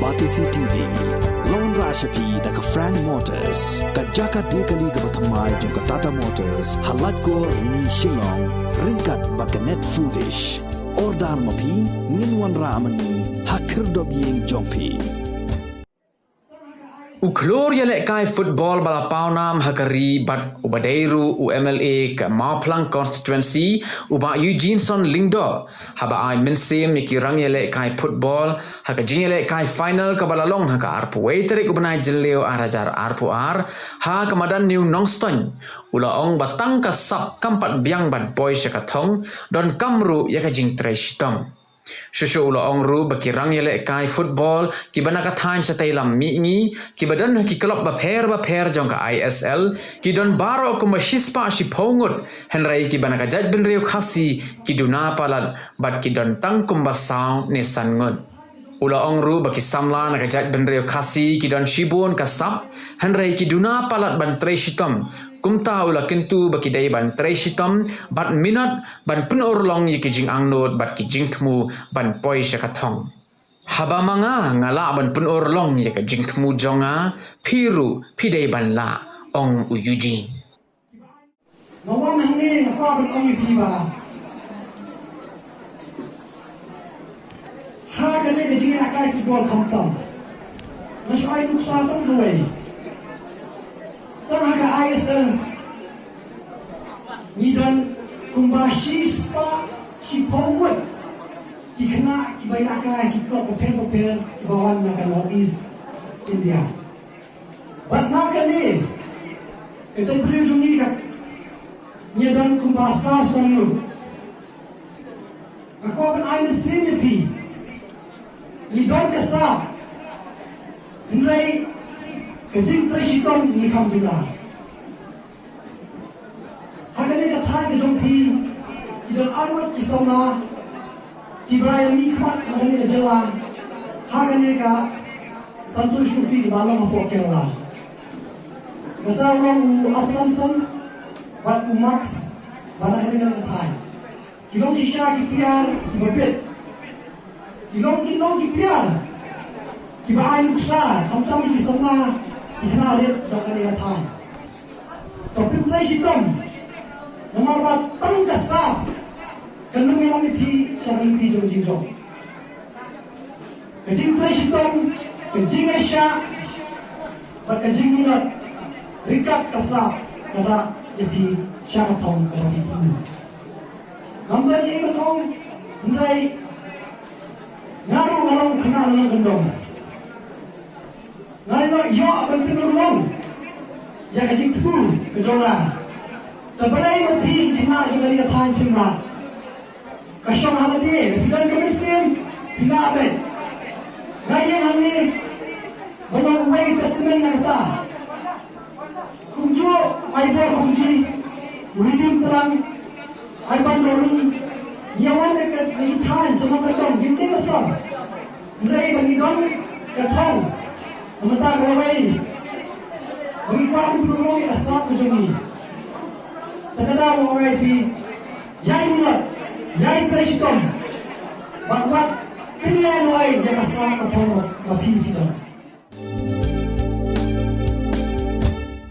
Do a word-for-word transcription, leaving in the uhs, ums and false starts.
Batesi T V, la wanrah sha phi da ka Frank Motors, ka jaka die kali kaba thymmai jong ka Tata Motors, ha Laitkor, Rni, Shillong, ryngkat bad ka Net Foodish. Order ma phi, ngin wanrah ma ngi ha khyrdop ïing jong phi. U khlur ïalehkai football ba la pawnam ha ka ri bad uba dei ruh u M L A ka Mawphlang constituency, u Bah Eugeneson Lyngdoh, haba ai mynsiem ïa ki rang ïalehkai football ha ka jingïalehkai final kaba la long ha ka arphew wei tarik u bnai Jylliew ar hajar arphew ar, ha ka madan New Nongstoiñ, u la ong ba tang ka sap kam pat biang ban poi sha ka thong, donkam ruh ïa ka jingtrei shitom. Shuh shuh u la ong ruh ba ki rang ïalehkai football kiba na ka thaiñ shatei lam mihngi, kiba don ha ki club bapher bapher jong ka I S L, ki don baroh kumba shispah shiphew ngut, hynrei kiba na ka jaitbynriew Khasi ki duna palat bad ki don tang kumba saw ne san ngut. U la ong ruh ba ki samla na ka jaitbynriew Khasi ki don shibun ka sap, hynrei ki duna palat ban trei shitom. Kumta u la kyntu ba ki dei ban trei shitom bad minot ban pynurlong ïa ki jingangnud bad ki jingthmu ban poi sha ka thong. Haba ma nga nga lah ban pynurlong ïa ka jingthmu jong nga, phi ruh phi dei ban lah, ong u Eugene. Nga wan hangne nga kwah ban ong ïa phi ba ha kane ka jingïalehkai football khamtam, nga shu ai nuksa tang kawei. Tang ha ka I S L ngi don kumba shispah shiphew ngut ki khynnah kiba ïalehkai ha ki club bapher bapher kiba wan na ka North East India. Bad na kane ka jaitbynriew jong ngi ka, ngi don kumba saw san ngut. Nga kwah ban ai mynsiem ïa phi. Ngi don ka sap, hynrei ka jingtrei shitom ngi kham bynta. Ha kane ka thaiñ ka jong phi ki don ar ngut ki samla kiba ïa mihkhmat na kane ka jylla ha kane ka Santosh Trophy kaba long hapoh Kerala. Kata u long u Arthur Lanson bad u Max, ba na kane ka thaiñ. Ki long shisha ki player kiba bit. Ki long, ki long ki player kiba ai nuksa, khamtam ki samla, ki khynnah rit jong kane ka thaiñ. To pyntrei shitom, namar ba tang ka sap kan ym ïalam ïa phi sha ka lynti jong ka jingjop. Ka jingtrei shitom, ka jingïaishah bad ka jingminot ryngkat ka sap ka rah ïa phi sha ka thong kaba phi thmu. Ngam don ei ei ban ong, hynrei nga ruh nga long khynnah nongkyndong. Nga ïoh, ïoh ban pynurlong ïa ka jingthmu ka jong nga. Te balei ma phi khynnah jong kane ka thaiñ phim lah? Ka shong ha lade, phi don ka mynsiem, phi lah beit. Nga ïeng hangne ban long uwei u testament na kata. Kumjuh ai bor kumjuh, u Redeem Tlang, ai ban Dorum, ïa wan na ka, na ki thaiñ sha Mawkyrwat, ngim teng ka sor. Hynrei ba ngi don ka thong, ka mynta ka lawei, ba ngi kwah ban pynurlong ïa ka sap ka jong ngi. Te ka daw nga ong ïa phi, ïai minot, ïai trei shitom, bad wat pynlehnohei ïa ka sap ka thong ba phi phi don.